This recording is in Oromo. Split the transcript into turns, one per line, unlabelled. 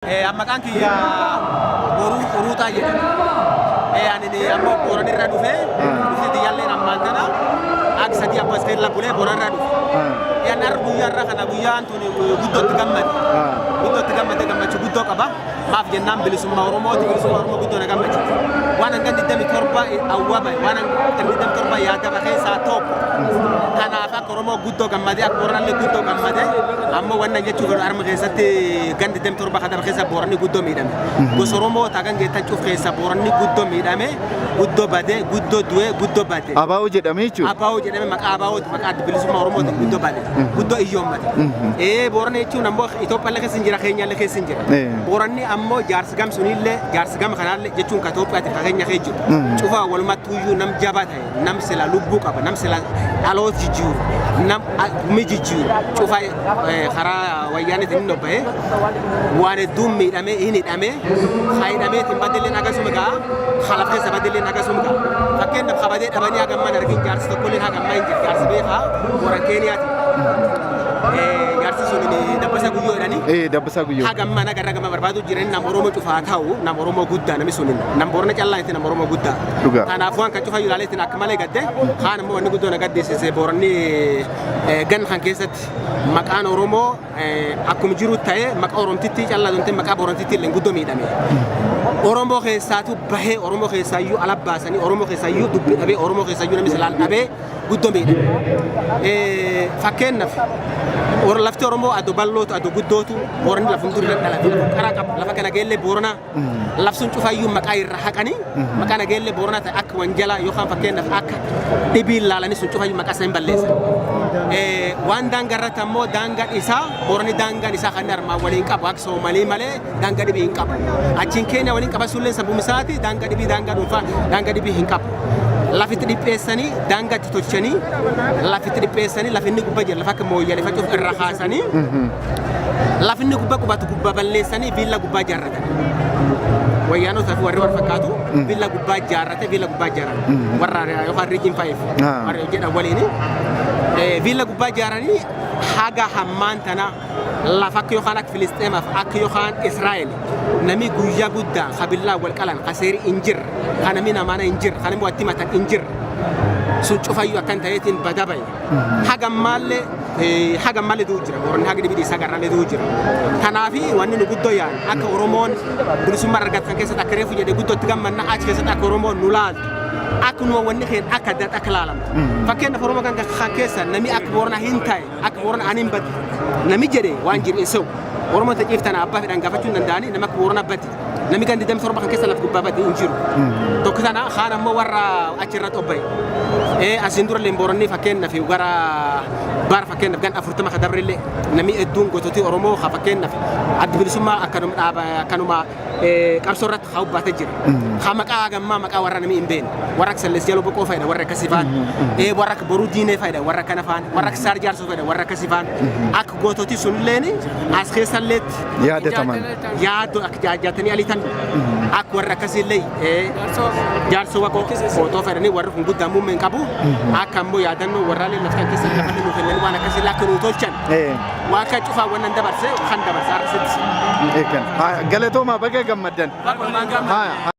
Maqaan kiyya Boruu Uruuxaa jedhama. Ani ammoo Booran irra dhufe, dhufti tiyyaalleen ammaan tana akka sadii abbas keella bulee Booran irra dhufe. Ani har'a guyyaa irra kana guyyaan tun guddootti gammade. Guddootti gammade, gammachuu guddoo qaba. Maaf jennaan bilisummaa Oromooti, bilisummaa Oromoo guddoo na gammachiisa. Waan hangan 27 awwa bahe, waan hangan 27 yaadama keessaa tokko. Kanaaf akka Oromoo guddoo gammadee, akka Booranallee guddoo gammadee, ammoo wannan jechuu fedhu arma keessatti gan 27 kadaba keessa Booranni guddoo miidhame. Gosa Oromoo taagan geettan cuuf keessa Booranni guddoo miidhame, guddoo badee, guddoo du'ee, guddoo bade.
Abaa'oo jedhamee jechuudha.
Abaa'oo jedhame, maqaa Abaa'ooti, maqaa Adda Bilisummaa Oromootiin guddoo bade, guddoo iyyoommate. Booranni jechuun ammoo Itoophiyaallee keessa hin jira, Keenyaallee keessa hin jira. Booranni ammoo jaarsi gam sunillee, jaarsi gama kanaallee jechuun ka Itoophiyaatiif ka Keenya keessa jiru. Cufaa walumatti iyyuu nam jabaa ta'e, nam sila lubbuu qaba, nam sila dhaloota jijjiiru, nam mi jijjiiru cufa karaa Wayyaaniitiin inni obba'e waan hedduun miidhamee hin hidhamee, haa hidhameetiin badelleen akkasuma ga'a, halaf keessa badelleen akkasuma ga'a. Fakkeenyaaf kabadee dhabanii hagamman argin jaarsi tokkolleen hagammaa hin jiru, jaarsi beekaa Booran Keeniyaati. Jaarsi sun Dabbasaa Guyyoo jedhanii.
Dabbasaa Guyyoo.
Hagamma nagarra gama barbaadu jiran, nama Oromoo cufaa ta'u, nama Oromoo guddaa namni sun, nama Boorana callaa itti nama Oromoo guddaa.
Dhugaa.
Kanaaf waan kan cufa ilaaleetiin akka malee gadde. Kaan immoo wanni guddoo na gaddisiise, Booranni gan kan keessatti maqaan Oromoo akkuma jiru ta'ee maqaa Oromtitti callaa dontee maqaa Boorantitti illee guddoo miidhame. Oromoo keessaatu bahee, Oromoo keessaayyuu ala baasanii, Oromoo keessaayyuu dubbii dhabee, Oromoo keessaayyuu namni silaan dhabee guddoo miidhame. Fakkeenyaaf lafti Oromoo ado bal'ootu, ado guddootu, Booranni lafum durii dhalate, lafa qaraa qabu, lafa kana geellee Booranaa lafsun cufayyuu maqaa irra haqanii, maqaa nageellee Booranaa ta'e akka wanjalaa yookaan fakkeenyaaf akka dhibiin laalanii sun cufayyuu maqaa isaa hin balleessan. Waan daangaa irratti ammoo daangaan isaa, Booranni daangaan isaa kan armaan waliin qabu akka Soomalii malee daangaa dhibii hin qabu. Achiin Keenya waliin qabasullee sabum isaati daangaa dhibii, daangaa dhuunfaa, daangaa dhibii hin qabu. Lafitti dhipheessanii, daangaa itti tolchanii, lafitti dhipheessanii, lafinni gubbaa jira, lafa akka Mooyyalee facuuf irra kaasanii, lafinni gubbaa qubatu gubbaa balleessanii viilla gubbaa ijaarratan. Wayyaanota fi warri wal fakkaatu viilla gubbaa ijaarrate, viilla gubbaa ijaarratan. Warra yookaan Region 5 warra jedhan waliini. Viilla gubbaa ijaaranii haga hammaan tana lafa akka yookaan akka Filisxeemaaf akka yookaan Israa'el nami guyyaa guddaa kabillaa wal qalan, ka seeri hin jirre, ka nami namaana hin jirre, ka nami watti matan hin jirre sun cufayyuu akkan ta'eetiin bada bahe. Haga ammaallee du'u jira. Booranni haga dhibii isaa garraallee du'u jira. Kanaafi wanni nu guddoo yaan akka Oromoon bilisummaa argatan keessatti akka reefu jedhe guddootti gammanna, achi keessatti akka Oromoon nu laaltu, akka nu wanni keen akka adda akka laalamtu. Fakkeenyaaf Oromoo kan keessa nami akka Booranaa hin ta'e, akka Booranaa ani hin bade nami jedhe waan jiru hin se'u. Oromoon ta ciiftana abbaa fedhan gaafachuu hin danda'anii nama akka Booranaa bade. Nami gandi 27 kan keessa lafa gubbaa bade hin jiru. Tokko tana, kaan ammoo warra achirratti obba'e. Asiin dura illee Booranni fakkeenyaaf gara bara fakkeenyaaf gan 40 ka dabrellee nami hedduun gototii Oromoo ka fakkeenyaaf Adda Bilisummaa akkanuma dhaaba akkanuma qabsoo irratti haa ubbaatee jira. Ka maqaa hagammaa maqaa warra namni hin beekne. Warra akka Sallees Jaloo Boqoo fa'idha, warra akkasii fa'aan. Warra akka Boruu Diinee fa'idha, warra akkana fa'aan. Warra akka Saar Jaarsoo fa'idha, warra akkasii fa'aan. Akka goototii sunilleen as keessalleetti
yaadataman.
Yaaddo akka jaatanii aliitan akka warra akkasiillee Jaarsoo Waqoo footoo fedhanii warri kun guddaa muummee hin qabu. Akka ammoo yaadannoo warraalee laftan keessa lafa nuu kennanii waan akkasiillee akka nuu tolchan. Waan kan cufaa wannan dabarse kan dabarse arsitti.
Eegan. Galatoomaa, baga gammaddan.
Baga gammaddan.
Haa.